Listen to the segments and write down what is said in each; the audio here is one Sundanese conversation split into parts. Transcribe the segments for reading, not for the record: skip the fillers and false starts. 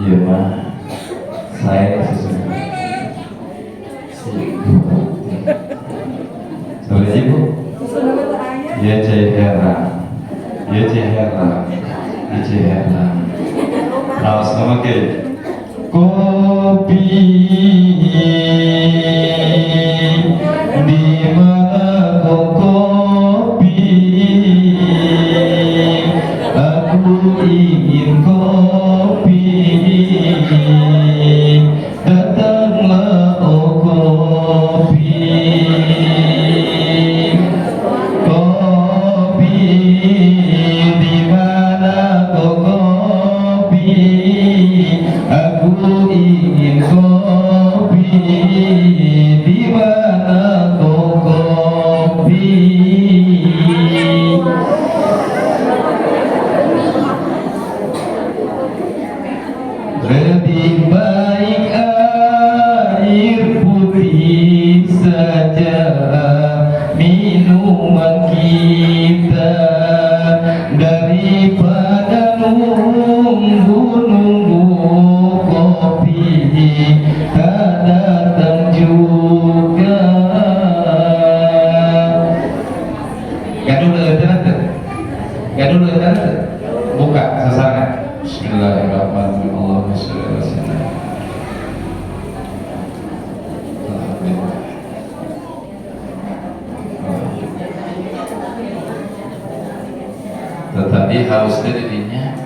Iya mah saya sesungguhnya. Sebenarnya Ibu, ya cehera, ya cehera, ya cehera. Raos nama ke? Kopi di mana kau kopi? Aku ingin kopi. Datanglah, oh kopi. Kopi di mana kau kopi? Aku ingin kopi. Di mana kau kopi? Lebih baik air putih saja minuman kita daripada nunggu-nunggu kopi tak datang juga. Gaduh leuteun teu? Gaduh leuteun teu? Buka sasarangan. Bismillahirrahmanirrahim. Allahumma sholli ala sayyidina. Alhamdulillah. Oh, iya. Tetapi hausnya dirinya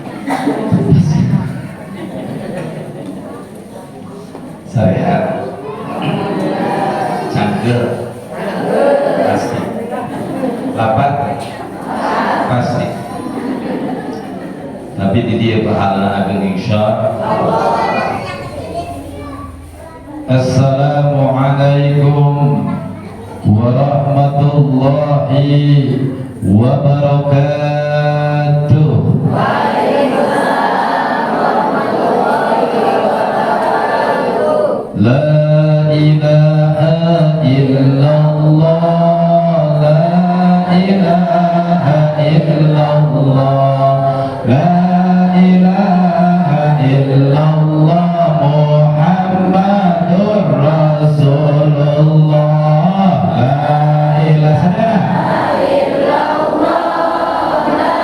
sehat, cangger, pasti, lapar, pasti. Tapi di dia pahala ageng, insya Allah. Assalamualaikum warahmatullahi wabarakatuh. La ilaha illallah, la ilaha illallah, la ilaha illallah, Muhammadur Rasulullah. La ilaha Illallah, la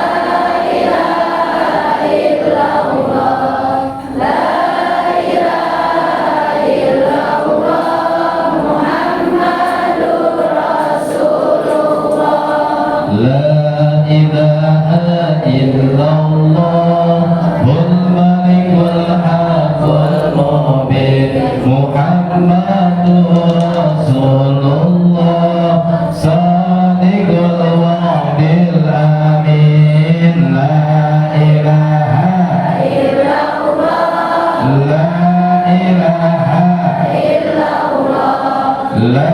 ilaha illallah, la ilaha illallah, Muhammadur Rasulullah. La ilaha illallah wal malikul haqqul mubin Muhammadur Rasulullah sadiqul wa'dil amin. La ilaha Illallah, la ilaha illallah, la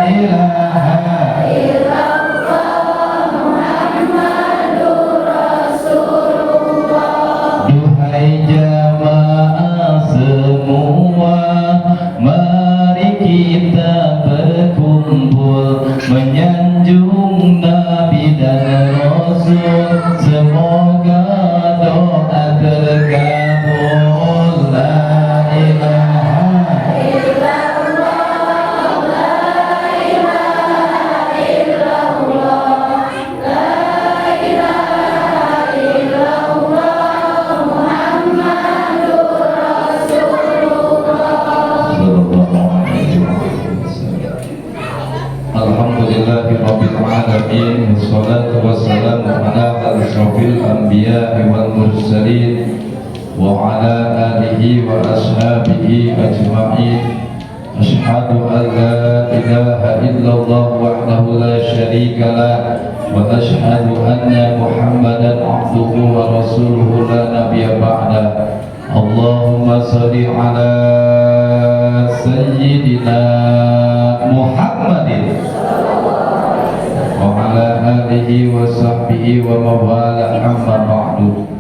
ilaha illallah, Muhammadur Rasulullah. Duhai jamaah semua, mari kita berkumpul menyanjung Nabi dan Rasul. Semoga doa terkabul. La ilaha Illallah, la ilaha illallah, la ilaha illallah, Muhammadur Rasulullah. Sallallahu alaihi wasallam. Alhamdulillahi rabbil alamin, wassalatu wassalamu ala asyrafil anbiya'i wal mursalin wa ala alihi wa ashabihi ajma'in. Ashhadu an la ilaha illallah wahdahu la syarika lah wa ashhadu anna Muhammadan abduhu wa rasuluhu la nabiyya ba'da. Allahumma salli ala sayyidina Muhammadin wa ala alihi wa sahbihi wa mawala, amma ba'du.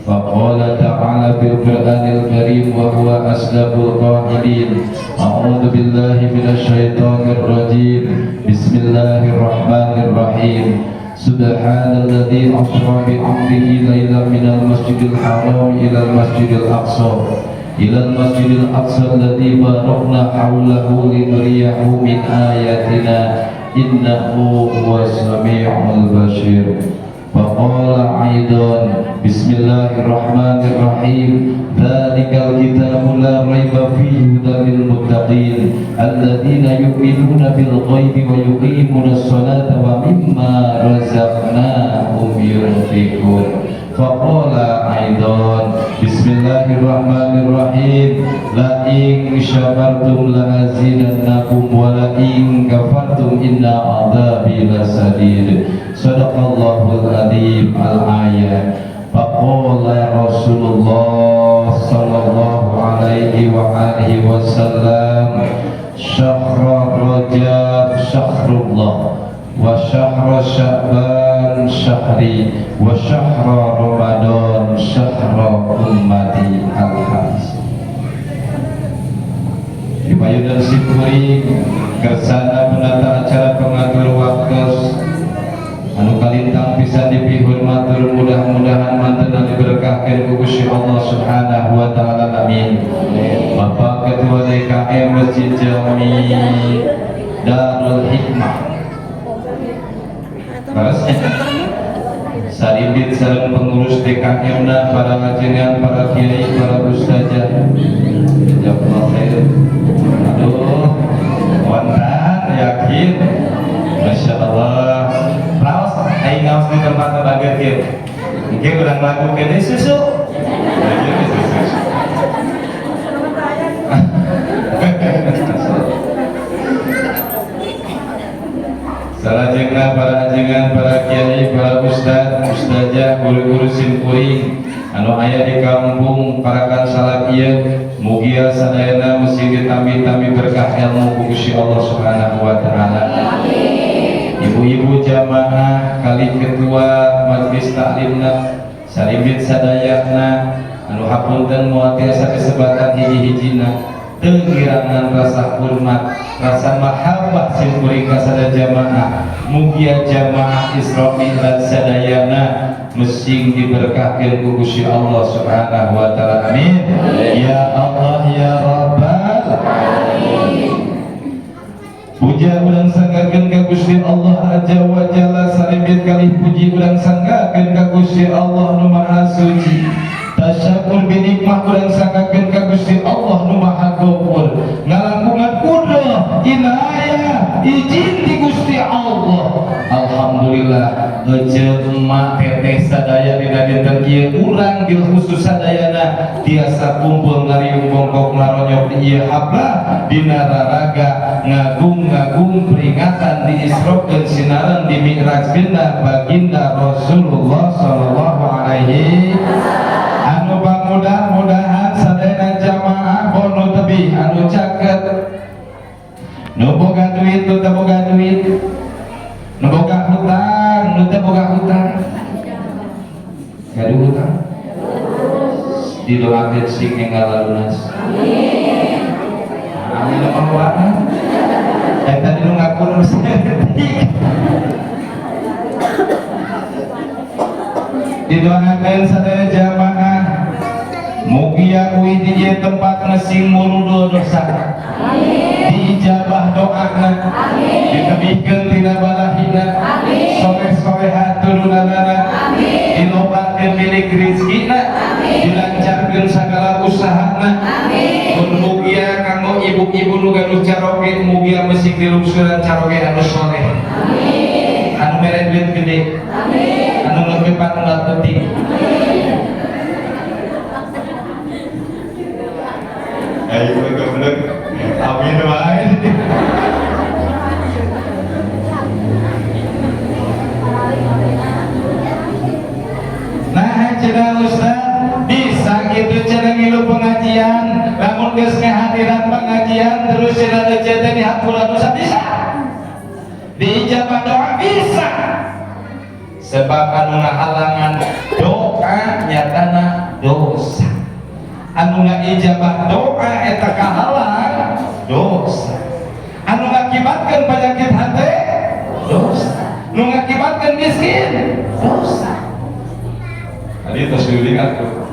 Faqala ta'ala fil Qur'anil Karim wa huwa asdaqul qailin. A'udzu billahi minasy syaithanir rajim. Bismillahirrahmanirrahim. Subhanalladzi asra bi 'abdihi lailan minal masjidil haram ilal masjidil aqsa ilal masjidil aqsa alladzi barakna hawlahu linuriyahu min ayatina innahu huwas samiul basir. Faqala aidan, bismillahirrahmanirrahim, dzalikal kitabu la raiba fihi hudan lil muttaqin alladzina yu'minuna bil ghaibi wa yuqimuna sholata wa mimma razaqnahum yunfiqun. Faqala aidan, bismillahirrahmanirrahim, la in syakartum la azidannakum wa la in kafartum inna adzabi lasadid. Sadaqallahul adzim. Al-ayat. Faqala Rasulullah sallallahu alaihi wa alihi wasallam, syahrul Rajab syahrullah wa syahrul Sya'ban syahri wa syahrul Ramadan syahrul ummati. Al-hadis. Dipayunan simkuring kersana penata acara pengatur waktu anu kalintang bisa dipihormat, mudah-mudahan mantena diberkahkan ku Gusti Allah Subhanahu wa taala, amin. Bapak Ketua DKM Masjid Jami Darul Hikmah, terusnya sarimbit sareng pengurus DKM na, para ajengan, para kiai, para ustazah, jazakallah khair. Aduh, wonten yakin, Masya Allah. Raos aing ngaos di tempat bager kieu, mungkin urang lakukeun susu. Susu. Salajengna para ajengan, para kiai, para ustad, ustazah, guru-guru simkuring anu aya di kampung Parakan Salak ieu, mugia sadayana mesti ditambi-tambi berkah ilmu ku Gusti Allah Subhanahu wa taala. Ibu-ibu jamaah kali ketua majelis taklimna, sarimbit sadayana anu hapunten moal tiasa disebatan hiji-hijina, teu ngirangan rasa hormat, rasa mahabbah simkuring ka sadaya jamaah. Mugia jamaah Isra Mi'raj sadayana mesing diberkahkeun ku Gusti Allah Subhanahu wa taala, amin. Ya Allah ya Rabbal alamin. Puja urang sanggakeun ka Gusti Allah Azza wa Jalla, sarimbit kali puji urang sanggakeun ka Gusti Allah nu Maha Suci. Tasyakur bi nikmah urang sanggakeun ka Gusti Allah nu Maha Ghafur. Ngalangkungan kudrah, inayah, izin di Gusti Allah. Alhamdulillah ece emak teteh sadaya dina dinten ieu urang bil khusus sadayana tiasa kumpul ngariung bongkok ngaronyok di ieu hablah dina raraga ngagung-ngagung peringatan diisrokeun sinaran di mi'rajkeunna baginda Rasulullah sallallahu alaihi. Anu mudah-mudahan sadayana jamaah bono tebih anu caket, nu boga duit, nu teu boga duit, nu boga hutang, nu teu boga hutang, gaduh hutang didoakeun sing enggal lunas, amin. Amin mah. Eta nu ngaku nu saeutik. Didoakeun sadaya jamaah mugia kuwi di ieu tempat ngesing murudul dosa, diijabah doana, ditebihkeun tina balahina, soleh-soleha turunanana, dilobakeun milik rizkina, dilancarkeun sagala usahana. Mun mugia kanggo ibu-ibu nu gaduh caroge, mugia mesing dilungsuran caroge anu soleh, anu mere duit gede, anu ngeukepan unggal penting. Ayo goblok. Amin wae. Nah, cenah Ustaz, bisa gitu cenah ngilu pengajian, lamun geus ngahadiran pengajian terus cenah teh dihapura dosa, bisa. Diijabah doa bisa. Sebab anu ngahalangan doa nyatana dosa. Anu ngaijabah doa eta kahalang dosa. Anu ngakibatkeun penyakit hati dosa. Nu ngakibatkeun miskin dosa. Tadi terus diuling atuh.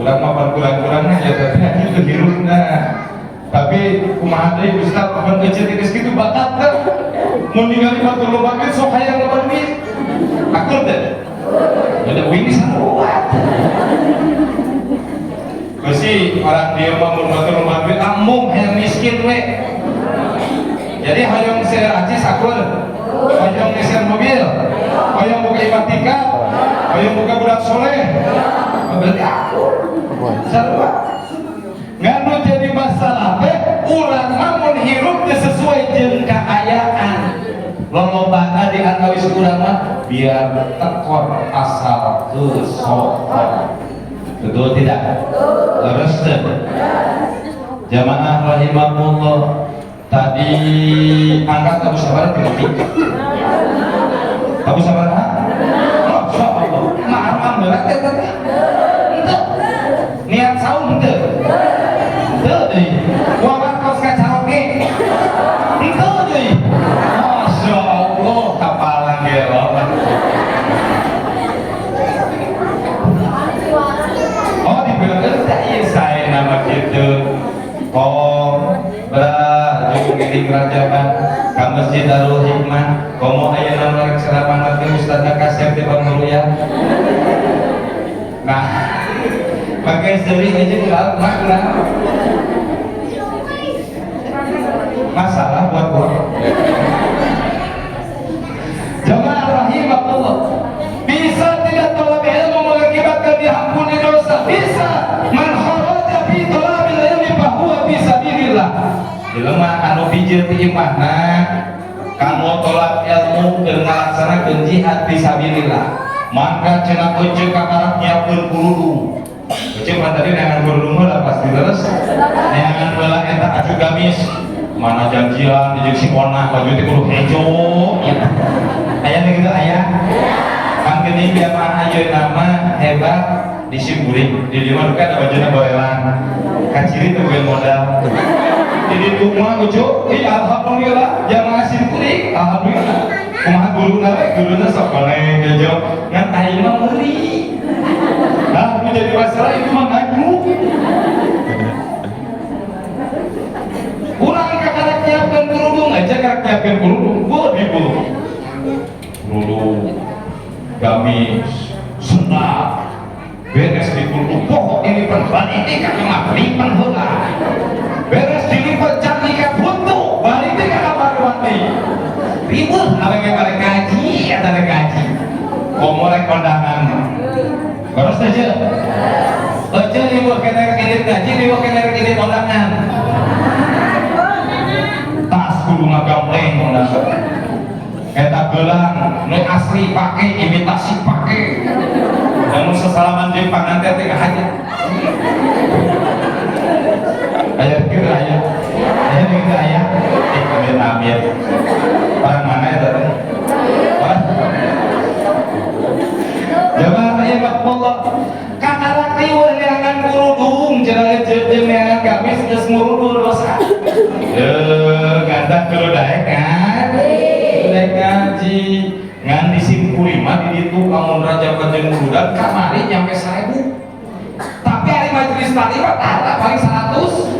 Urang mah pan kurang-kurangna ya tapi kitu hirupna. Tapi kumaha deui Ustaz pan kecil geus kitu bakat teh. Mun ningali batur loba duit sok hayang loba duit. Akur teh? Ada uing sarua. Besi orang dia mah mun batur loba duit amung hayang miskin we. Jadi hoyong seer acis akur. Hoyong ngeser mobil. Hoyong buka imah tingkat. Hoyong buka budak soleh. Berarti akur. Sarua. Ngan nu jadi masalah teh urang mah mun hirup teu sesuai jeung kaayaan. Lolobana di antawis urang mah biar tekor asal kesohor. Betul tidak? Leres teu? Jamaah rahimakumullah. Tadi angkat Abu Sabar tiga. Abu Sabar ha? Masya Allah. Maaf berat ya tadi. Henteu. Niat saum henteu. Henteu deui. Wabat kos kacaroke. Henteu deui. Masya Allah kapalan gelo. Oh dibilangkeun teh ieu sae nama kitu. Kom bra jeung ngiring rajaban ka Masjid Darul Hikmah komo ayeuna rek ceramah teh ustadna kasep di Pamuruyan. Nah, pakai seuri aja enggak makna. Masalah buat gua. Jamaah rahimakumullah. Bisa tidak tolak ilmu mengakibatkan diampuni dosa? Bisa. Man kharaja fi talabil ilmi fahuwa fi sabilillah. Jelema anu bijil ti imahna kanggo tolak ilmu keur ngalaksanakeun jihad fi sabilillah. Maka cenah ece kakarak nyiapkeun kerudung. Ece mah tadi neangan kerudung heula pasti terus. Neangan heula eta aju gamis. Mana janjian jeung si Ona baju teh kudu hejo. Aya teh kitu aya. Kan geuning jamaah ayeuna mah hebat di simkuring. Di dieu mah duka ada bajuna borelang. Kaciri teh boga modal. Di ditu mah ucu, ih alhamdulillah jamaah simkuring, alhamdulillah. Kumaha guruna we, guruna sok koneng hejo. Ngan ayeuna mah meuli. Nah, nu jadi masalah itu mah nganyuk. Urang kakarak nyiapkeun kerudung aja karak nyiapkeun kerudung, gua diburu. Kerudung, gamis, sendal, beres di kerudung, pokok ini balik ka imah lipen heula. Beres dilipat cantik ka buntu, balik ka kamar mandi. Ribut awewe balik ngaji, eta rek ngaji. Komo rek kondangan. Terus aja. Aja riweuh kene rek indit ngaji, riweuh kene rek indit kondangan. Tas kudu ngagamleng kondangan. Eta gelang nu asli pake, imitasi pake. Namun sesalaman jeung panganten teh ngahaja. Aya kieu aya. Aya kieu aya. Eh amit amit. Orang mana eta teh? Jamaah rahimakumullah. Kakarak riweuh neangan kerudung cenah jeung neangan gamis geus ngurudul dosa. Gantah kudu daek kan? Daek ngaji. Ngan disimpuli mah di ditu lamun rajaban jeung murudan kamari nyampe 1000. Tapi hari majelis tadi mah tara paling 100.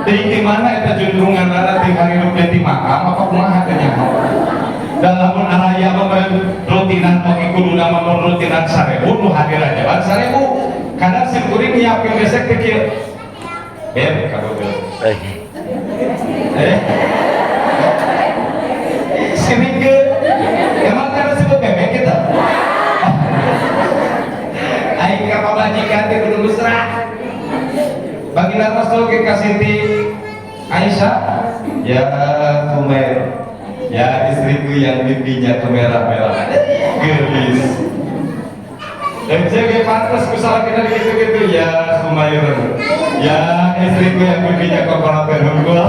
Deui di mana eta juntrunganana ti hirup di makam apa kumaha teh nyaho. Dan lamun araya mah rutinan oge kuduna mah mun rutinan 1000 nu hadir rajaban 1000. Kadang sim kuring nyiapkeun gesek teh kieu. Ben kabogoh. Sirik ke? Emang kan disebut bebek kita? Aing ka pamajikan teh kudu mesra. Baginda Rasul ke ka Siti Aisyah, ya Kumair, ya istriku yang pipinya kemerah-merahan, gelis. Dan jadi pantas ku salah kita gitu-gitu ya Kumair, ya istriku yang pipinya kokorat unggul.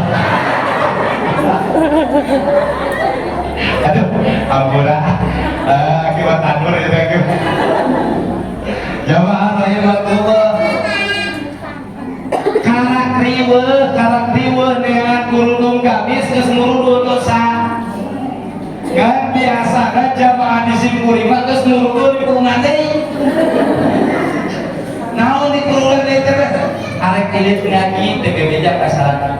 Aduh, ampura, akibat tanur ya thank you. Jamaah rahimakumullah. Karak riweuh neangan kerudung gamis geus ngurudul dosa. Ngan Biasana jamaah di simkuring mah geus nurunkeun di pulungan deui. Naon di pulungan deui teh? Arek ilit ngaji teh bebeja ka salaki.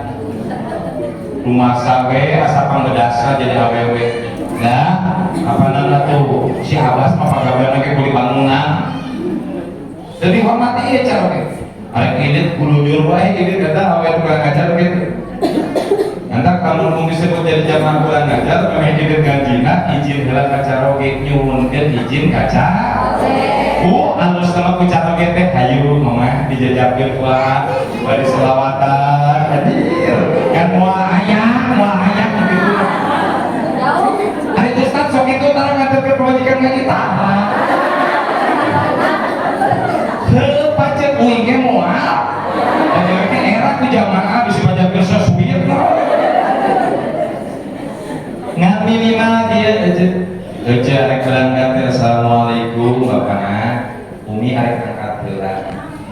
Rumasa we asa panggedasna jadi awewe. Nah, apa nana tuh si Abbas mah pagawean ge kuli bangunan. Jadi hormati ieu caroge. Arek ilit kulujur wae ilit kata awewe kurang ajar gitu. Nanti kalau mau disebut jadi jamaah kurang ajar, memang ilit ngajina, izin heula ka caroge, nyuhunkeun izin ka caroge. Alus sama ku caroge teh hayu mama dijajabkeun ku bari selawatan hadir. Kan moal aya gitu. Ari ustaz sok itu tara nganterkeun pamajikan ngaji tara. Heuh pacet uing ge moal. Da dewek ge era ku jamaah bisi pajakeun sesuit ngan minimal dia aja. Aja arek berangkat teh assalamualaikum bapana. Umi arek angkat heula.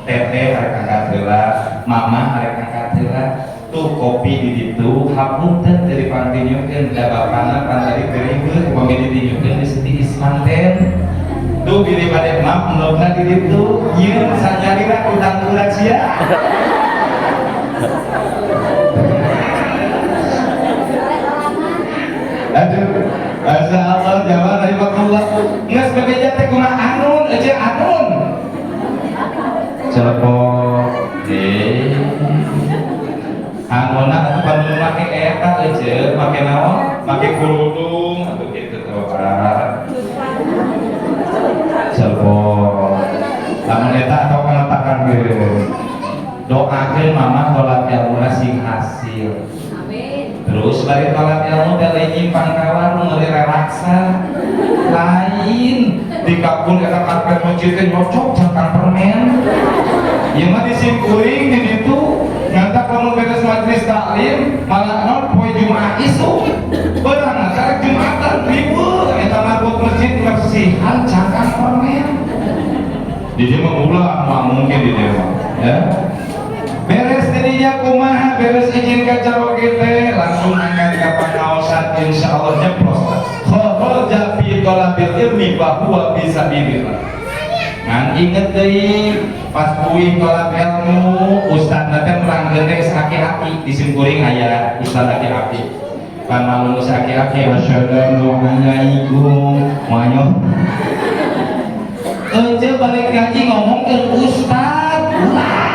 Teteh arek angkat heula, mama arek angkat heula. Tuh kopi di ditu, hapunten teu dipangtinyukeun da bapana pan tadi teu ribet, upami ditinyukeun geus tiis manten. Tuh bilih bade map endogna di ditu, nyieun sanyalira utang urang sia. Aduh, Masya Allah, jamaah rahimahullah. Geus bebeja teh kumaha anun, aja anun. Telepon, eh. Anuna atuh panu make eta aja, make naon? Make kerudung atuh kitu tuh. Telepon. Lamun eta atau kana geus. Doakeun mama tolak ilmuna sing hasil. Amin. Terus bari tolak ilmu teh lain nyimpang ka warung meuli relaksa. Lain di kapun eta karpet masjid teh nyocok cangkang permen. Ieu mah disimkuring di ditu ngantak lamun beres majelis taklim malah naon poe Jumaah isuk. Beurang karek Jumatan riweuh eta marbot masjid bersihan cangkang permen. Di dieu mah ulah mah mungkin di dieu mah ya. Beres dirinya kumaha, beres izin ka caroge teh langsung angkat ka pangaosan insyaallah nyeplos. Kharaja fi talabil ilmi fa huwa fi sabilillah. Ngan inget deui pas uih tolak ilmu ustadna teh merangkeun teh aki-aki di simkuring aya ustad aki-aki. Pan malum geus aki-aki assalamualaikum wanyo. Euceu balik ngaji ngomongkeun ustad. Ulah.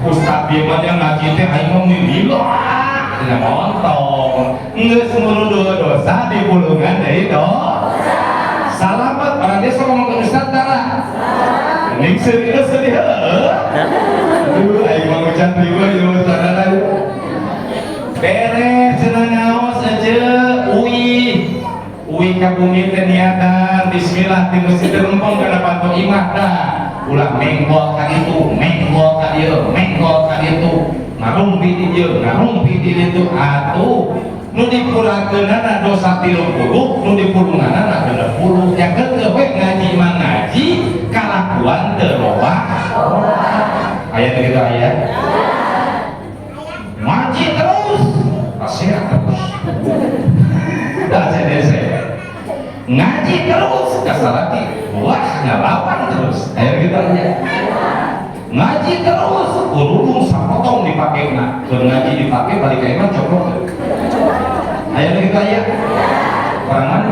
Ustad dia mah yang ngaji teh aing mah lila. Nya montong. Geus ngurudul dosa di pulungan deui do. Salamet orang desa ngomong ke ustad tara. Ning serius sedih heueuh. Aduh aing mah ngucap riweuh ieu ustadna. Beres cenah ngaos aja uih. Uih ka bumi teh niatan bismillah ti masjid rempong kana panto imah dah. Ulah menggol ka ditu, menggol ka dieu, menggol ka ditu, ngarumpi di dieu, ngarumpi di ditu atuh nu dipurakeunana dosa 30, nu dipulunganana 60. Nya keukeuh we ngaji mah ngaji, kalakuan teu loba. Aya teh kitu aya. Ngaji terus, pasea terus. ACDC. Ngaji terus, kasalaki. Wah, ngelawan terus. Ayo gitu aja. Ngaji terus, kerudung sapotong dipake na. Keur ngaji dipake balik ka imah coplok. Ayo gitu aja. Orang mana?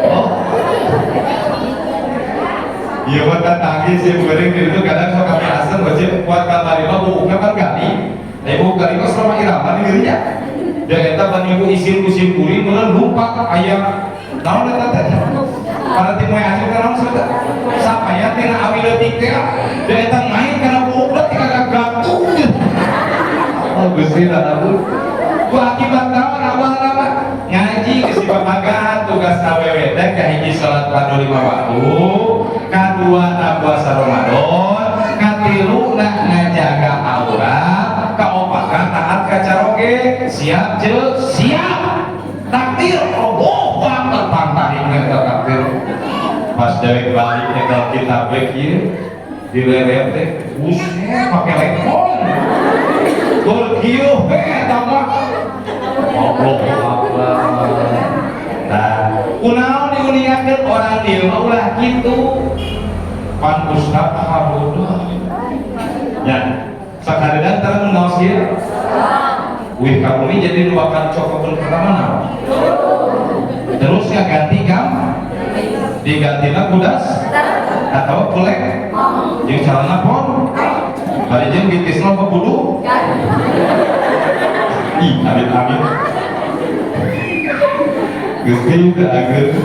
Oh. Iya mah tanggi sih beureung di ditu kadang sok kami asem wajib kuat kamari mah buukna kan gali. Aya buuk gali mah selama irama di dirinya. Da eta banieu isin ku simkuring meureun lumpat aya naon eta teh? Karena ti moe asup ka naon saeuta? Sapaya tina awi leutik teh da eta main kana buuk teh kagak gantung. Oh Gusti ampun. Ku akibat naon awalna mah ngaji geus dipamagan tugas awewe teh kahiji salat fardu 5 waktu, kadua na puasa Ramadan, katilu na ngajaga aurat, kaopatna taat ka caroge, siap je, siap. Takdir Allah banget pantarin eta takdir. Pas dewek balik nyekel kitab we kieu dileret teh buset pake lepon. Tur kieu we eta mah. Allahu Akbar. dieu mah ulah kitu. Pan ustad haruda. Ya, sakaredan terang ngaos ieu. Wih, ka bumi jadi nu akan cokokkeun pertama naon? Terus ngaganti kam? Digantina kudas atau kulek? Jeung calana pon? Bari jeung gitisna kudu? Ih, amit amit. Gusti teu ageung.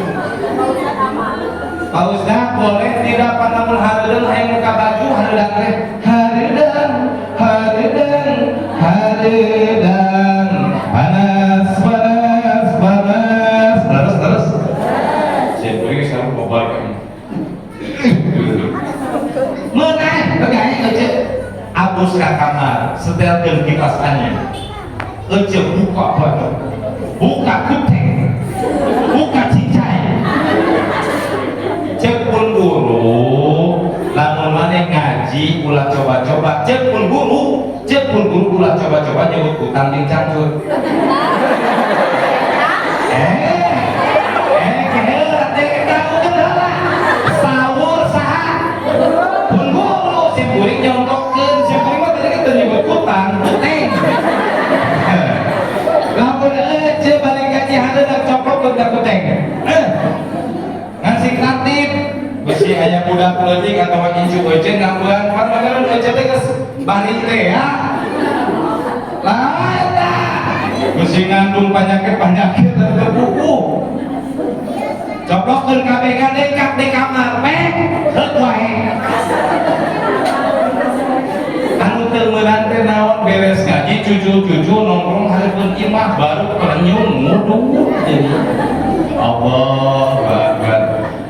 Pak Ustaz, boleh tidak panamun hareudang hayang muka baju hareudang teh? Hareudang, hareudang, hareudang. Panas, panas, panas. Terus, terus. Siap, kuring sekarang mau balik. Meunah, teganya ece. Abus ka kamar, setelkeun kipas angin. Ece buka baju, buka kuteng, buka cincai. Cek pun guru, lamun maneh ngaji ulah coba-coba. Cek pun guru ulah coba-coba nyebut kutang jeung cangcut. Keheula teh tahu heula. Sawur saha? Pun guru si kuring nyongtokeun, si kuring mah tadi kan teu nyebut kutang, kuteng. Lamun ece balik ngaji hareudang coplok ka kuteng. Ngasih kreatif besi aya budak leutik atawa incu ece ngambean pan meureun ece teh geus bari teh ya. Lah eta besi ngandung penyakit-penyakit terbuku. Coplokkeun kabeh dekak di kamar pek heuk wae. Anu teu meunang teh naon beres ngaji cucu-cucu nongkrong hareupeun imah baru perenyung ngudung jadi. Allahu Akbar.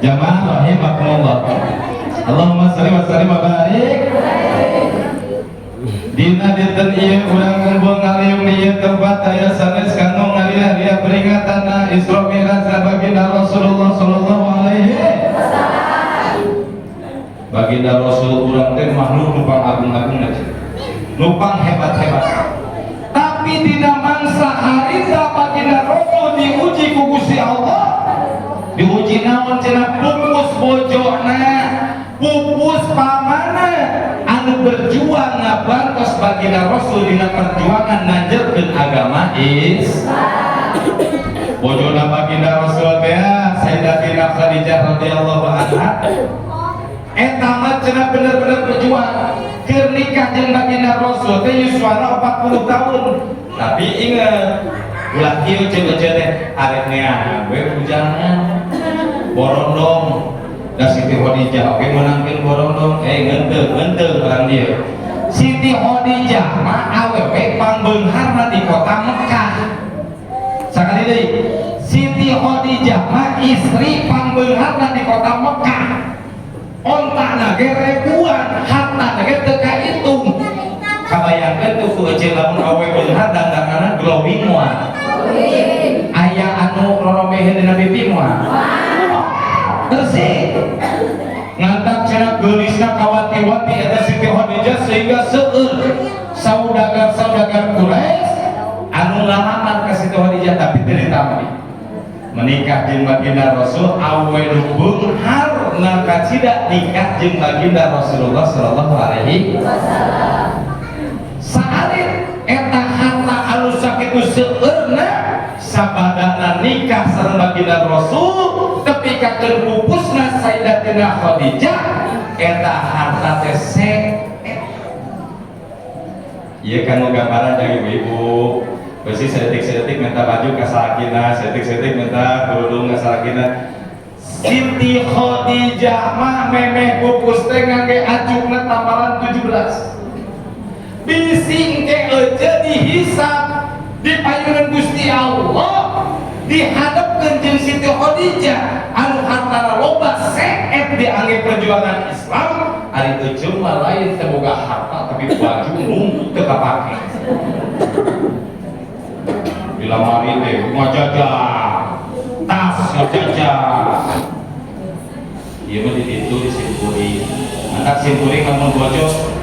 Jamaah rahimakumullah. Allahumma shalli wa sallim wa barik. Dina dinten ieu urang kumpul ngaliung di ieu tempat aya sanes kanu ngaliah-liah peringatan Isra Mi'raj baginda Rasulullah sallallahu alaihi wasallam. Baginda Rasul urang teh makhluk nu pang agung-agung nu pang hebat-hebat. Tapi dina mangsa harita baginda Rasul diuji ku Gusti Allah. Diuji naon cenah pupus bojona, pupus pamana anu berjuang ngabantos baginda Rasul dina perjuangan nanjerkeun agama Islam. Bojona baginda Rasul teh Sayyidatina Khadijah radhiyallahu anha eta mah cenah bener-bener berjuang. Keur nikah jeung baginda Rasul teh yuswana 40 tahun. Tapi ingat ulah kieu ceuk ece teh arek neangan we bujangan borondong da Siti Khadijah oge meunangkeun borondong ngeunteung ngeunteung urang dieu. Siti Khadijah mah awewe pangbeungharna di kota Mekah. Sakali deui Siti Khadijah mah istri pangbeungharna di kota Mekah. Ontana ge ribuan, hartana ge teu kahitung. Kabayangkeun tuh ku ece lamun awewe beunghar dandanganna glowing moal. Aya anu rorobeheun dina pipi moal. Bersih. Ngantak cenah geulisna kawati-wati eta Siti Khadijah sehingga seueur saudagar-saudagar Quraisy anu ngalamar ka Siti Khadijah tapi teu ditampi. Menikah jeung baginda Rasul awewe nu beunghar na kacida nikah jeung baginda Rasulullah sallallahu alaihi wasallam. Saalit eta harta anu sakitu seueurna sabadana nikah sareng baginda Rasul tepi ka keur pupusna Sayyidatina Khadijah eta harta teh seet. Ieu kanggo gambaran dari ibu-ibu. Besi sedetik-sedetik minta baju ka salakina, sedetik-sedetik minta kerudung ka salakina. Siti Khadijah mah memeh pupus teh ngangge acukna tambalan 17. Bisi engke ece dihisab di payunan Gusti Allah dihadapkeun jeung Siti Khadijah anu hartana loba seet diangge perjuangan Islam ari ece mah lain teu boga harta tapi baju nung teu kapake. Bila mari teh ngajajah tas ngajajah ieu mah di ditu disimpuling mantap simpuling lamun bojo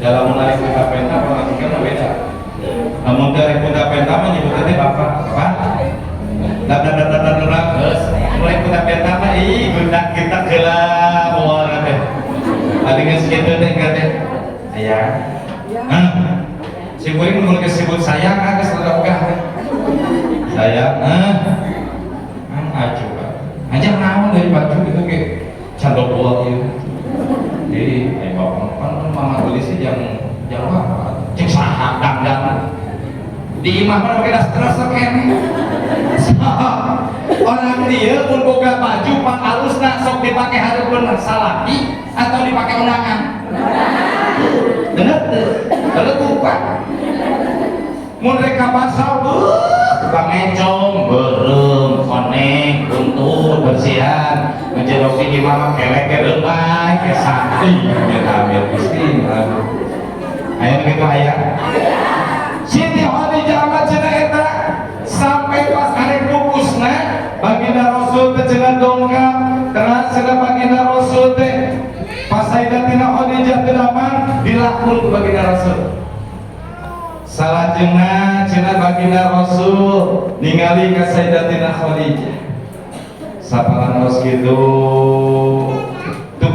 dalam menarik punta penta pamajikan mah beda lamun teu punta penta mah nyebutna teh bapak bapak Bla bla bla bla bla bla. Terus mulai ku pertama ih gundak kita heula moal teh. Adi geus kitu teh teh. Aya. Hah? Si kuring mun geus sebut sayang ah geus rada ogah teh. Sayang, ah. Ah, acu. Aja naon dari baju gitu ke candok buat ieu. Jadi, bapak kan mama gelis sih jang jang apa? Cek saha dangdan. Di imah mah pakai daster keneh. Orang dia pun boga baju pak alusna sok dipake hareupeun salaki atau dipake undangan. Bener teu? Bener tuh Pak. Mun rek ka pasar bangecong, beureum, koneng, buntut, bersihan, ngejero di imah mah kelek ge bae ke santi ya amir Gusti. Aya nu kitu aya. Siti Khadijah mah cenah eta sampai pas arek pupusna baginda Rasul teh cenah dongkap terus cenah baginda Rasul teh pas Sayyidatina Khadijah teu damang dilakun ku baginda Rasul. Salajengna cenah baginda Rasul ningali ka Sayyidatina Khadijah. Saparantos kitu tuh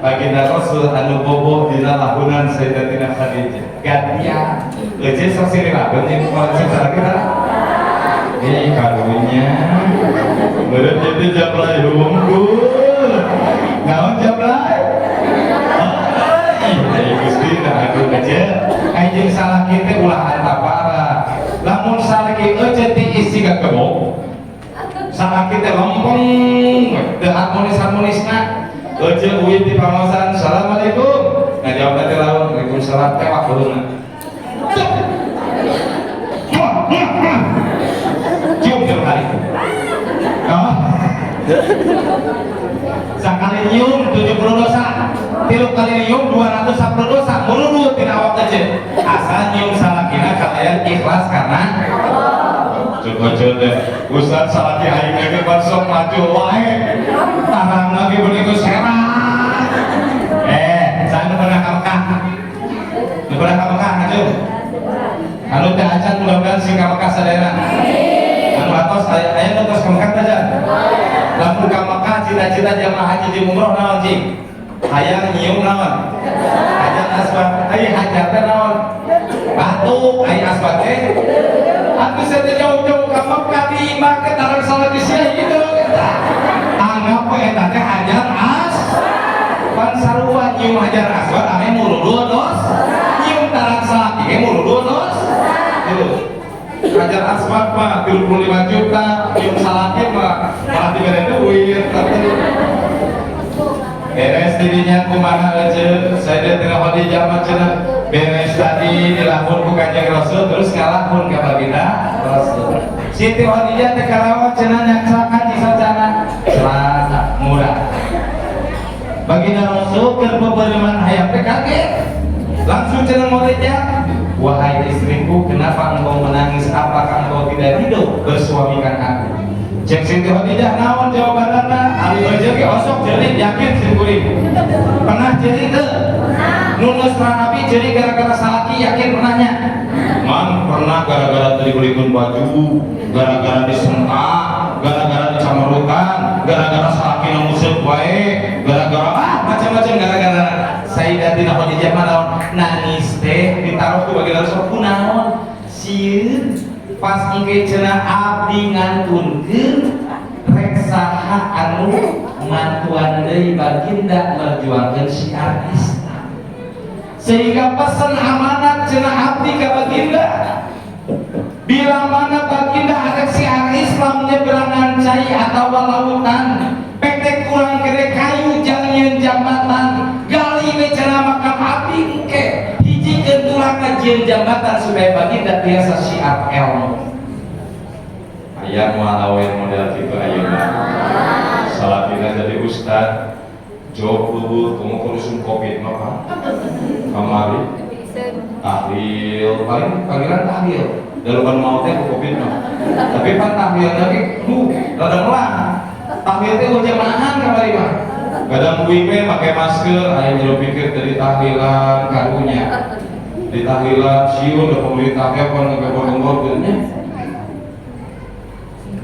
baginda Rasul anu bobo dina lahunan Sayyidatina Khadijah. Gantian. Euceun sok silih lagun jeung kolot salaki tah. Ih karunya. Meureun itu jablay hungkul. Naon jablay? Ih, Gusti nah aduh aja. Ai jeung salaki teh ulah antapara. Lamun salaki euceun ti isi gagebok. Salaki teh lempeng, teu harmonis-harmonisna. Euceun uih di pangosan, "Assalamualaikum." Ngajawab teh lawan, "Waalaikumsalam." Tewak beureumna. Muah, muah, muah. Cium tilu kali. Oh. Sakali nyium 70 dosa, tilu kali nyium 210 dosa, murudut tina awak aja. Asal nyium salakina kalian ikhlas karena cukup deh. Ustaz salaki aing ge pan sok maju wae. Tarang lagi begitu serah. Saya nu pernah ka Mekah. Nu pernah ka Mekah aju. Anu teh acan mudah-mudahan sing ka Mekah sadayana. Anu atos aya aya nu tos ka Mekah teh aja. Lamun ka Mekah cita-cita jamaah haji jeung umroh naon cing? Hayang nyium naon? Hajar aswad. Ai hajar teh naon? Batu, ai aswad teh. Atuh saya teh jauh-jauh ka Mekah di imah teh tarang salaki sia gitu eta. Anggap we eta teh hajar as. Pan sarua nyium hajar aswad ame murudul dos. Nyium tarang salaki ge murudul dos. Tuh. Hajar aswad mah 35 juta, nyium salaki mah malah dibere duit. Beres dirinya kumaha aja, Sayyidatina Khadijah mah cenah beres tadi dilahun ku Kanjeng Rasul terus ngalahun ka baginda Rasul. Siti Khadijah teh karawa cenah nyaksakan di sacana celana murah. Baginda Rasul keur beureman hayam teh kaget. Langsung cenah moreja, wahai istriku, kenapa engkau menangis? Apakah engkau tidak hidup bersuamikan aku? Cek Siti Khadijah naon jawabanana? Ari euceun ge osok jeurik yakin sim kuring. Pernah jeurik teu? Nu geus rabi jeurik gara-gara salaki yakin pernahnya? Man pernah gara-gara teu dibelikeun baju, gara-gara disentak, gara-gara dicamerutan, gara-gara salaki nu museup wae, gara-gara ah macam-macam gara-gara. Sayyidatina Khadijah mah naon? Nangis teh ditaruh ku baginda Rasul kunaon? Sieun pas engke cenah abdi ngantunkeun rek saha anu mantuan deui baginda merjuangkeun syiar Islam. Sehingga pesan amanat cenah abdi ka baginda, bila mana baginda arek syiar Islam nyeberangan cai atau lautan, pek kurang gede kayu jang jambatan, gali we cenah makam abdi engke hijikeun tulangna jieun jambatan supaya baginda biasa syiar ilmu. Aya moal awe model kitu ayeuna. Salakina jadi ustad, job leuweuh komo kurusum Covid mah Pak. Kamari tahlil paling panggilan tahlil. Dalukan mau teh ku Covid mah. Tapi pan tahlil lagi duh rada melang. Tahlil teh jamahan kamari mah. Kadang kuing we make masker, aya jero pikir dari tahlilan karunya. Di tahlilan sieun da pemerintah teh pan ngegembor-gembor nya.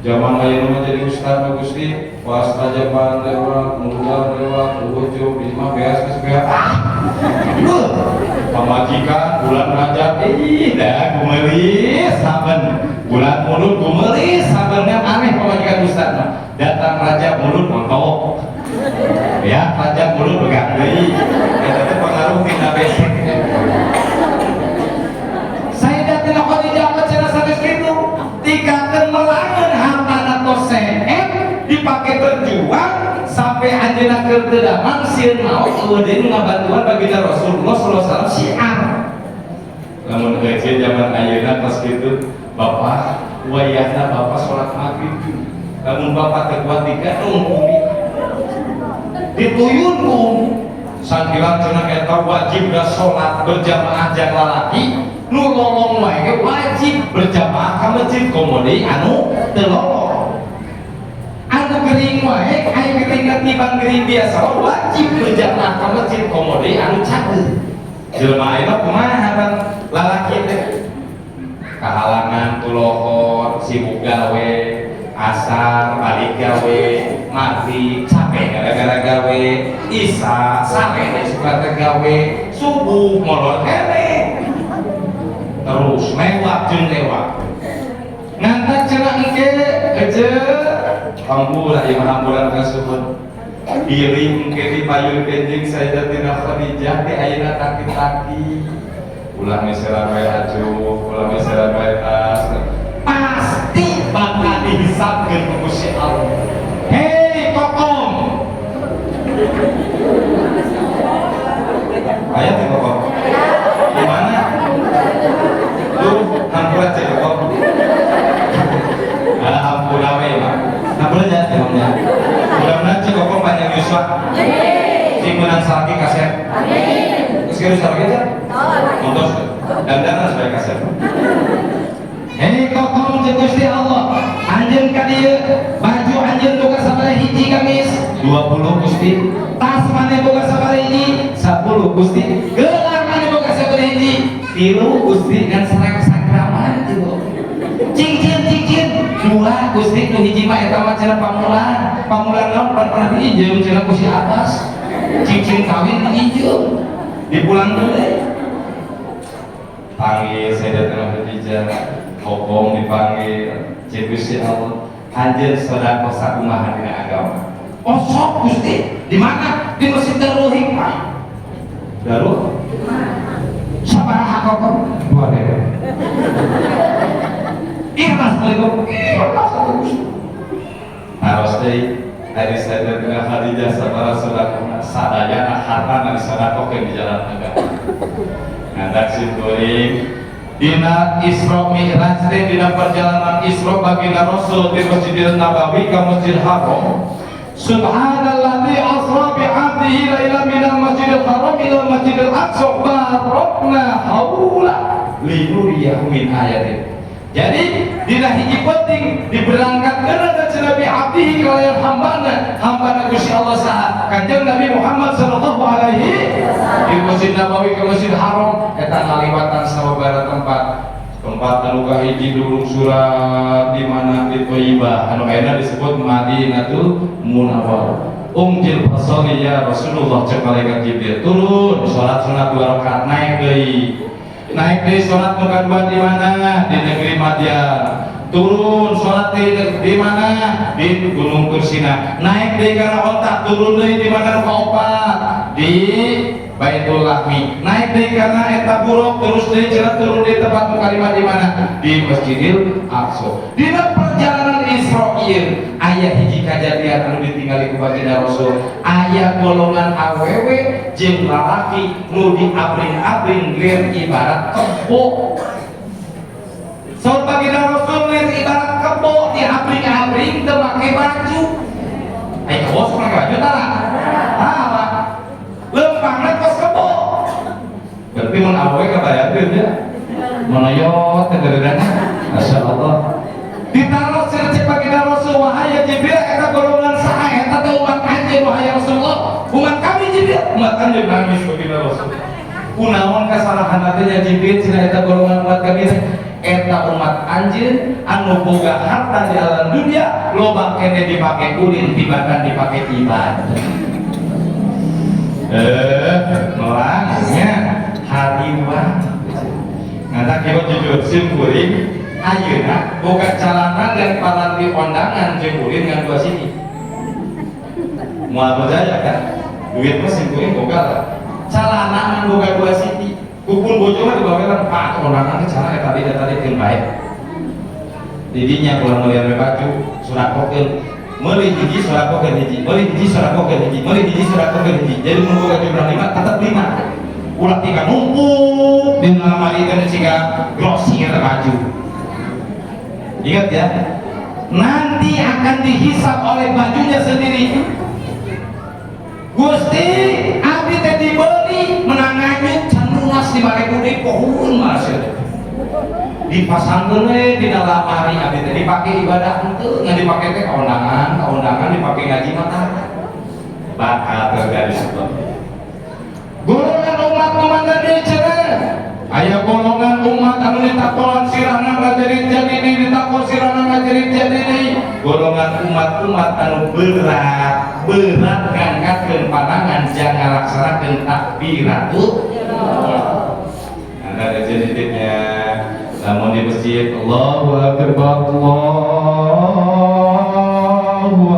Zaman ayeuna mah jadi ustaz mah Gusti, pas rajaban lewat, muludan lewat, ujung di mah beas geus beas. Pamajikan bulan Rajab ih dah gumelis saben bulan mulud gumelis saben aneh pamajikan ustaz mah. Datang Rajab mulud montok. Ya, Rajab mulud begang deui. Eta teh pengaruh tina besek. Sayyidatina Khadijah mah cenah sanes kitu, tikakeun melangeun hartana tos seep dipake berjuang sampai anjeunna keur teu damang sieun maot euweuh deui nu ngabantuan baginda Rasulullah sallallahu alaihi wasallam syiar. Lamun heueuh zaman ayeuna tos kitu, bapak wayahna bapak salat maghrib. Lamun bapak teu kuat digadong bumi. Dituyun ku sangkilan cenah eta wajib da salat berjamaah jang lalaki nu lolong wae ge wajib berjamaah ka masjid komo deui anu teu lolong. Anu gering wae aya gering tibang gering biasa wajib berjamaah ka masjid komo deui anu cageur. Jelema ayeuna kumaha bang lalaki teh kahalangan tulohor sibuk gawe asar balik gawe maghrib capek gara-gara gawe isya sare teh suka teh gawe subuh molor keneh terus lewat jeung lewat ngantak cenah engke ece hampura ieu mah hampuran kasebut bilih engke dipayun kenjing Sayyidatina Khadijah teh ayeuna taki-taki ulah meseran wae acuh ulah meseran wae tas pasti bakal dihisabkeun ku Gusti Allah. Hei kokom, aya teh kokom di mana? Tuh hampura cek kokom. Ah hampura we mah. Hampura nya teh nya. Mudah-mudahan cek kokom panjang yuswa. Cing meunang salaki kasep. Amin. Geus kieu salaki teh? Montos dandanan supaya kasep. Hei kokom jeung Gusti Allah, anjeun ka dieu baju anjeun boga sabaraha hiji gamis? 20 Gusti. Tas maneh boga sabaraha hiji? 10 Gusti. Gelang maneh boga sabaraha hiji? 3 Gusti ngan sagraman tilu. Cincin cincin 2 Gusti nu hiji mah eta mah cenah pamulan. Pamulan naon pan pernah diinjeum cenah ku si Abbas. Cincin kawin diinjeum. Dipulang deui. Panggil Sayyidatina Khadijah, kokom dipanggil, cek Gusti Allah, anjeun sedekah sakumaha dina agama. Oh sok Gusti, di mana? Di Masjid Darul Hikmah. Darul? Sabaraha kokom? 2000. Ikhlas kokom, ikhlas atuh Gusti. Taros deui ari Sayyidatina Khadijah sabaraha sedekahna sadayana hartana disedekahkeun di jalan agama. Ngandak simkuring dina Isra Mi'raj teh dina perjalanan Isra baginda Rasul di Masjidil Nabawi ka Masjidil Haram. Subhanalladzi asra bi 'abdihi lailan minal Masjidil Haram ila Masjidil Aqsa barakna haula linuriyahu min ayatin. Jadi dina hiji penting diberangkatkeun cenah bi 'abdihi kalayan hambana, hambana Gusti Allah saha? Kanjeng Nabi Muhammad sallallahu alaihi di Masjid Nabawi ke Masjid Haram eta ngaliwatan sababaraha tempat. Tempat anu kahiji dulung surat di mana di Thaibah anu ayeuna disebut Madinatul Munawwarah. Ungjil fasoli ya Rasulullah cek malaikat Jibril turun salat sunat 2 rakaat naik deui. Naik deui salat nu kadua di mana? Di negeri Madian. Turun salat di mana? Di Gunung Tursina. Naik deui kana onta, turun deui di mana nu kaopat? Di Baitul Lahmi. Naik deui kana eta buruk, terus deui cenah turun di tempat nu kalima di mana? Di Masjidil Aqsa. Dina perjalanan Isra ieu aya hiji kajadian anu ditinggali ku baginda Rasul. Aya golongan awewe jeung lalaki nu diabring-abring lir ibarat kebo. Saur baginda Rasul lir ibarat kebo diabring-abring teu make baju. Ai kebo sok make baju tara? Tara. Lempangna kos kebo. Berarti mun awewe kabayangkeun ya. Monoyot teh geureunan. Masyaallah. Ditaros cenah cek baginda Rasul wahai Jibril eta golongan saha eta teh umat anjeun wahai Rasulullah. Umat kami Jibril, umat anjeun nangis baginda Rasul. Kunaon kasalahan teh nya Jibril cenah eta golongan umat kami teh. Eta umat anjeun anu boga harta di alam dunia loba kene dipake ulin tibatan dipake ibadah. Melangnya hariwang. Ngantak kieu jujur sim kuring ayeuna boga calana dan paranti kondangan jeung ulin ngan dua sini. Moal percaya kan? Duit mah sim kuring boga lah. Calana ngan boga dua sini. Kupun bojo mah dibawelan pak kondangan teh calana eta tadi eta tadi teu bae. Didinya ulah meulian we baju surakokeun. Meuli hiji surakokeun hiji, meuli hiji surakokeun hiji, meuli hiji surakokeun hiji. Jadi mun boga jumlah 5 tetep 5. Ulah tinggal numpuk di lemari teh siga grosir baju. Ingat ya, nanti akan dihisap oleh bajunya sendiri. Gusti, abdi teh dibeli menang nganyut can lunas 5.000 deui pohon mas. Dipasangkeun we di dalam lemari abdi teh dipake ibadah henteu, ngan dipake teh kaundangan, kaundangan dipake ngaji mah tara. Bakal terjadi seperti itu. Golongan umat nu mana deui cenah? Aya golongan umat anu ditakolan sirahna ngajerit jadi deui, ditakol sirahna ngajerit jadi deui. Golongan umat-umat anu berat, berat ngangkatkeun pandangan jangan laksanakeun takbiratul. Anda ada sedikitnya. Namun di masjid Allahu Akbar, Allahu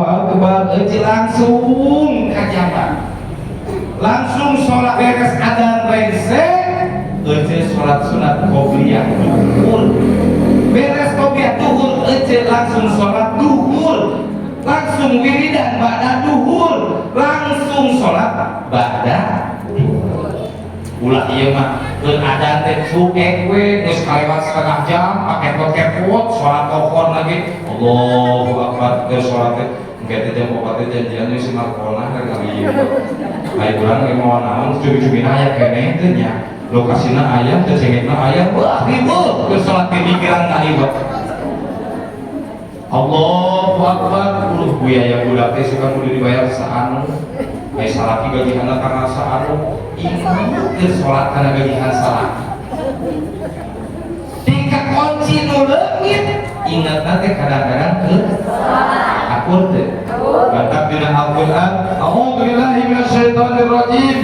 Akbar, eueuh langsung ka jamaah. Langsung sholat beres adzan rengse, eueuh sholat sunat qobliyah duhur. Beres qobliyah duhur, eueuh langsung sholat duhur. Langsung wiridan ba'da duhur, langsung sholat ba'da duhur. Ulah ieu mah keur adzan teh cuek we geus kalewat setengah jam pake kepot sholat telepon lagi Allahu Akbar keur sholat teh engke teh jam 4 teh janjian we si Markona rek kali ieu. Ai urang ge moal naon cumi-cumina aya keneh teh nya. Lokasina aya teh cengekna aya wah ribut keur sholat ge mikiran ka ribet. Allahu Akbar uluh biaya budak teh suka kudu dibayar saanu. Ai salaki gajihanna kana saanu. Ingat keur sholat kana gajihan salaki. Tingkat kunci nu leungit ingatna teh kadang-kadang ke akur teh. Batak dina Al-Qur'an, a'udzubillahi minasyaitonir rajim.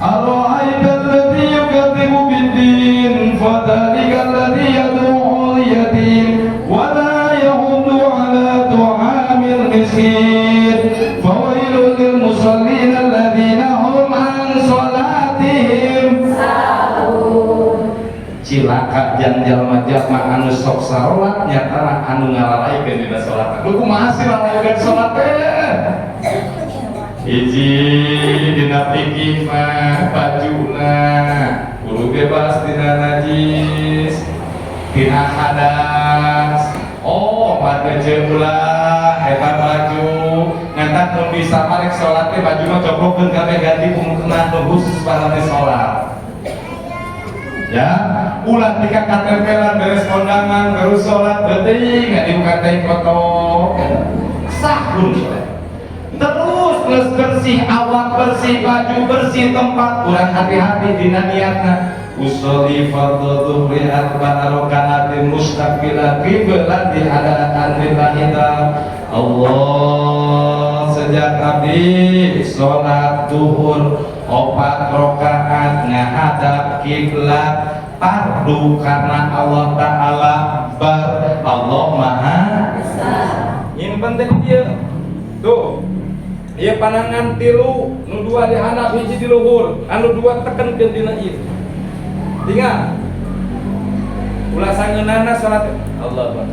Ara'aita alladzi yukadzibu bid-din fadzalikal ladzi yad'u al-yatim wa la yahuddu 'ala tu'amil miskin. Fawailul lil musallin alladzina hum 'an salatihim sahun. Cilaka jang jalma-jalma anu sok sarolat nyatana anu ngalalaikeun dina salat. Lu kumaha sih lalaikeun salat teh? Hiji dina fikih mah bajuna kudu bebas dina najis, dina hadas. Oh, mah ulah eta baju ngantak mun bisa mah rek salat teh baju mah coplokkeun kabeh ganti mukena nu khusus paranti salat. Ya, ulah tika katempelan beres kondangan baru salat beuting dibuka teh kotok. Sahun salat. Terus geus bersih awak bersih baju bersih tempat urang hati-hati dina niatna. Usolli fardhu dhuhri arba'a raka'atin mustaqbila qiblat di hadatan lillahi ta'ala. Allah sejak abdi salat duhur 4 rakaat ngahadap kiblat fardu karena Allah Ta'ala bar Allah Maha Besar. Ini penting dia tuh. Ieu panangan tilu nu dua di handap hiji di luhur anu dua tekenkeun dina ieu. Tinggal ulah sangeunana salat Allah Akbar.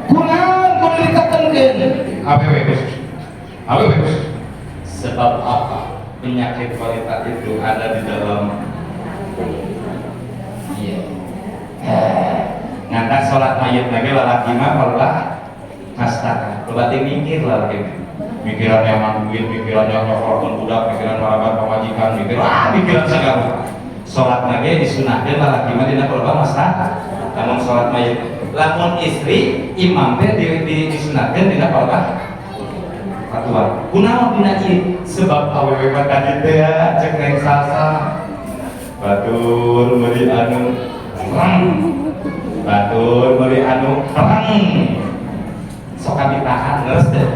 Kunaon kudu ditekenkeun? Awewe khusus. Awewe khusus. Sebab apa? Penyakit wanita itu ada di dalam. Iya. Ngantak salat mayit lagi lalaki mah perlah kastaka. Berarti mikir lalaki. Mikiran yang duit, mikiran yang nyokorkeun budak, mikiran maraban pamajikan, mikir mikiran segala. Salat lagi disunahkeun lalaki mah dina kolba masa lamun salat mayit. Lamun istri imam teh disunahkeun dina kolba. Fatwa. Kunaon dina ieu? Sebab awewe mah tadi teh ya cek Neng Salsa. Batur meuli anu reng. Batur meuli anu reng. Sok ditahan leres teh.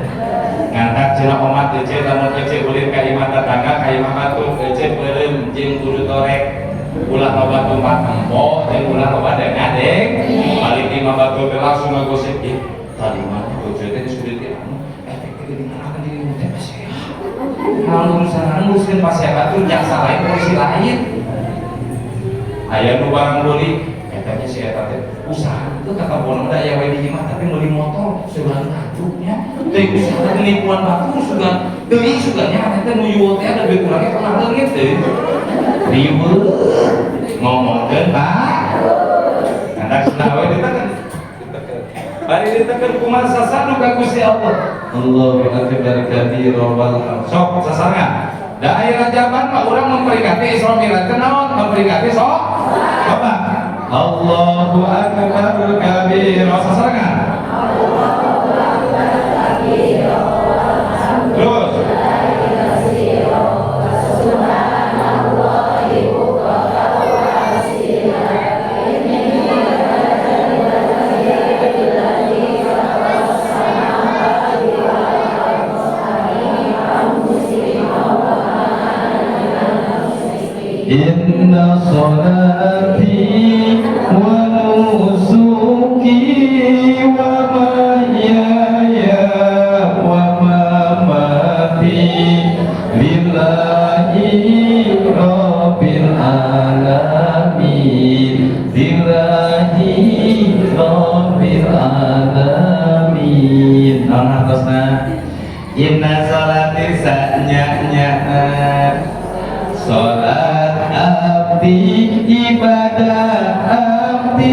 Ngantak cenah omat ece lamun ece ulin ka imah tetangga ka imah batur ece beureum jeung kudu torek. Ulah loba tumpat tempo jeung ulah loba deng-adeng. Balik di imah batur teh langsung ngagosip ih tadi mah ece teh geus kudu anu efek teh dingarakan diri teh pasea. Naon urusan nguruskeun pasea batur jaksa lain polisi lain. Aya nu barang meuli eta nya si eta teh usaha itu kata bono da aya we di imah tapi meuli motor sugan atuh nya teh usaha teh nipuan batur sugan teuing sugan nya eta nu yuo teh ada duit urangnya pernah leungit teh riweuh ngomongkeun Pak ngantak cenah we ditekan bari ditekan kumaha sasanu ka Gusti Allah. Allahu akbar kabira wal Sok sasarengan. Da aya Rajaban mah urang memperingati Isra Mi'raj teh naon? Memperingati sok coba. Allahu akbar kabira sasarengan. Terus Inna salati wa nusuki wa mahyaya wa mamati lillahi rabbil alamin lillahi rabbil alamin. Naon hartosna? Inna salati sanya-nya salat abdi ibadah abdi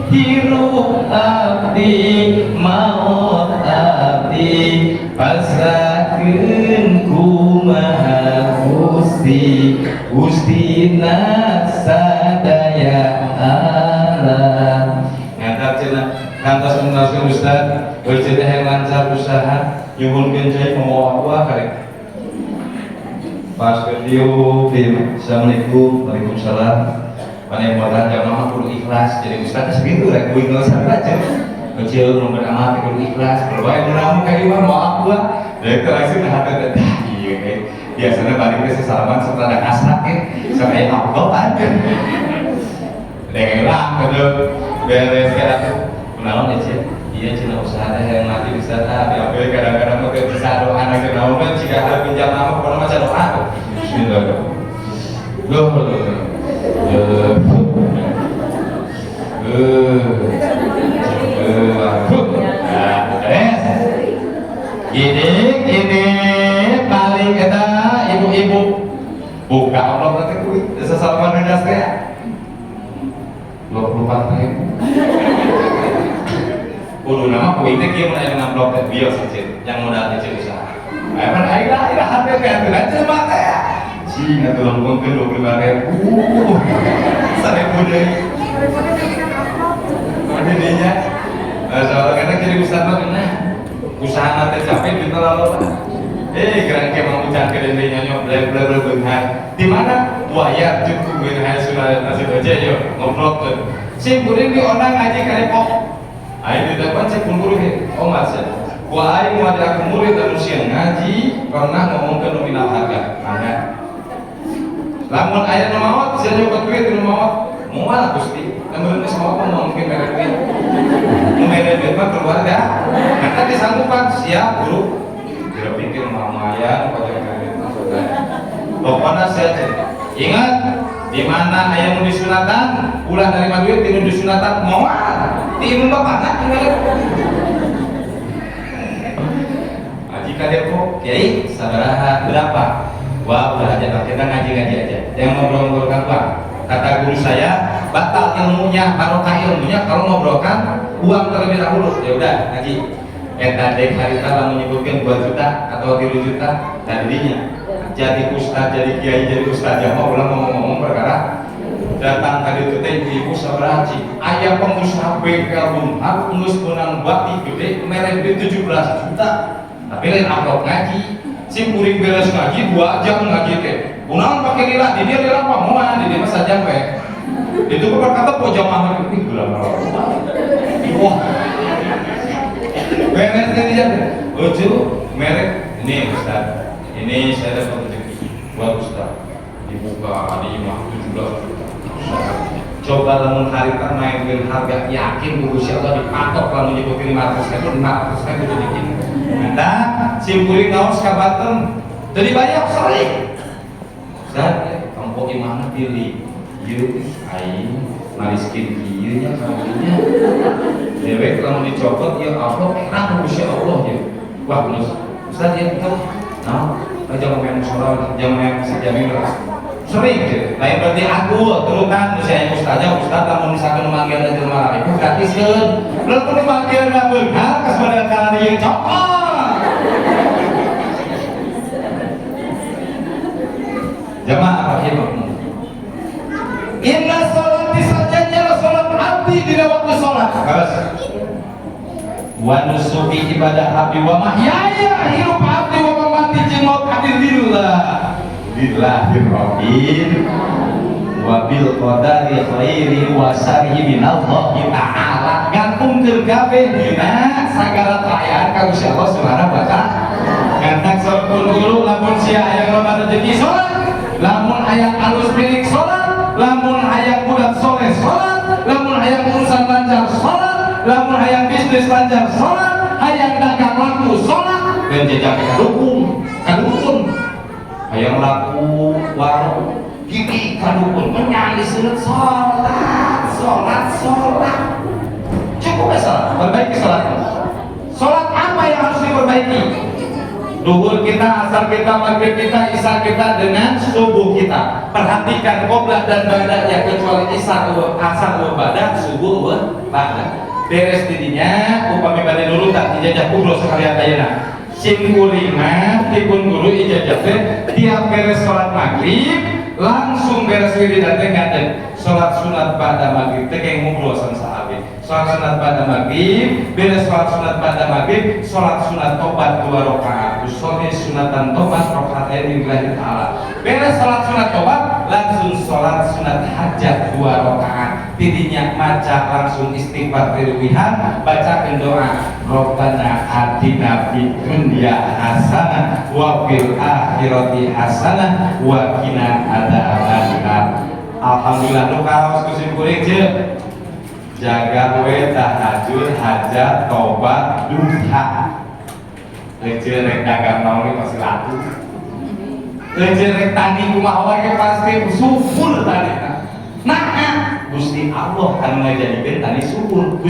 hirup abdi maut abdi pasrahkeun kumaha Gusti Gustina sadaya alam. Ngantar cenah kantos menjelaskan Ustaz Ece teh yang lancar usaha nyuhunkeun cai mawa buah karek Pas ke dieu, Assalamualaikum, waalaikumsalam. Panemotan jamaah kudu ikhlas jadi ustaz teh segitu rek kudu ikhlas aja. Kecil nu beramal teh kudu ikhlas. Kalau bae nu namu ka ieu mah maaf gua. Rek teh langsung hate teh ieu eh. Biasana balik teh sesalaman sok rada kasrak eh. Sok aya amplop aja. Rek lah kudu beres ka atuh. Kunaon ece? Iya cenah usaha teh yang mati ustaz ah diambil kadang-kadang mah teu bisa doa na naon mah jika ada pinjam nama pokona maca doa. Bismillah. Loh, loh. Nah, ini ini paling eta ibu-ibu buka amplop nanti kuy sesalaman rendas teh 24.000 kudu nama kuy teh kieu mun aya amplop teh bios kecil yang modal kecil usaha. Emang aing lah aing hate teh atuh jelema teh cing atuh lempengkeun 25.000 1.000 deui. Ininya soalnya karena jadi ustad mah kena usaha nanti capek pintu lalu gerang ke mau ucap ke dende nyonyok bla bla bla beunghar di mana wayar cukup beunghar sudah nasib aja yo ngobrol tuh sim kuring diondang ngaji ka Depok aing di depan cek pun guru he omat sia ku aing moal aku murid anu sieun ngaji pernah ngomongkeun nominal harga mangga lamun aya nu maot sia nyokot duit nu maot moal Gusti lamun geus maot mah mungkin mere duit nu mere duit mah keluarga maka disanggupan siap guru kira pikir lumayan pajak kredit pokoknya saya cerita ingat di mana aya nu disunatan ulah nerima duit di nu disunatan moal di imam bapakna tinggal ngaji ka Depok kiai sabaraha berapa wah udah aja kita ngaji-ngaji aja yang ngobrol-ngobrolkan uang kata guru saya batal ilmunya barokah ilmunya kalau ngobrolkan uang terlebih dahulu ya udah ngaji eta dek harita lamun nyebutkeun 2 juta atau 3 juta tadinya jadi ustad jadi kiai jadi ustazah mah ulah ngomong-ngomong perkara datang ka ditu teh ibu-ibu sabaraha cik aya pengusaha bengkel bunghar geus meunang bati gede mere duit 17 juta. Tapi lain amplop ngaji. Sim kuring beres ngaji 2 jam ngaji teh. Kunaon pake lila? Di dia lila apa moal, di dia mah sajam we. Itu kok kata po jamaah ih gula. Wah. Beres teh dia. Lucu, merek ini Ustaz. Ini saya dapat rezeki buat Ustaz. Dibuka di imah 17 juta. Coba lamun harita main dengan harga, yakin ku Gusti Allah dipatok. Lamun nyebutin 500 ribu, 500 ribu jadi gini. Nah, sim kuring ngaos ka Banten jadi banyak sering. Ustaz, kamu gimana pilih? Ieu aing mariskin kieu nya kamunya. Dewek lamun dicopot ya Allah enak ku Gusti Allah ya. Wah, bener. Ustaz ya betul. Nah, jangan main musola, jangan main sejamin sering gitu. Lain berarti aku turutan misalnya ustazah, ustaz lamun misalkan manggil jelema itu gratis kan. Lamun dimanggil na beunghar kas model kana ieu copot. Jamaah rahimakumullah. Inna sholati sajanya sholat abdi dina waktu sholat. Terus wa nusuki ibadah abdi wa mahyaya hirup abdi wa mamati jeung maut abdi lillah lillahi rabbil wa bil qadari khairi wa syarri minallahi ta'ala. Gantungkeun kabeh dina sagala kaayaan ka Gusti Allah Subhanahu wa ta'ala. Gantang sampun guru, lamun sia hayang loba rezeki salat, lamun hayang alus milik salat, lamun hayang budak soleh salat, lamun hayang urusan lancar salat, lamun hayang bisnis lancar salat, hayang dagang laku salat. Dan jejak kadukun kadukun hayang laku warung gigi kadukun menyan disebut salat, salat, salat. Cukup ya salat, perbaiki salat. Salat apa yang harus diperbaiki? Duhur kita, asar kita, maghrib kita, isya kita dengan subuh kita. Perhatikan qoblah dan ba'danya, kecuali isya asar ba'da, subuh ba'da. Beres didinya, upami bade nurutan ijazah kubro sekalian ayeuna. Sim kuring mah dipun guru ijazah teh tiap beres sholat maghrib langsung beres wiridan teh ngadeg sholat sunat pada maghrib teh kayak ngobrol sama sahabat. Sholat sunat pada maghrib, beres sholat sunat pada maghrib, sholat sunat tobat dua rakaat, usolli sunatan tobat rakaat lillahi ta'ala. Beres sholat sunat tobat langsung sholat sunat hajat dua rakaat. Tidinya maca langsung istighfar tiluwihan, bacakan doa Rabbana atina fid dunya hasanah wa fil akhirati hasanah wa qina adzabannar. Alhamdulillah nu karaos ku sim kuring jaga we tahajud, hajat, tobat, duha. Leuceun rek dagang naon ge pasti laku. Leuceun rek tani kumaha wae pasti subur tani. Nah, Gusti Allah anu ngajadikeun tani subur.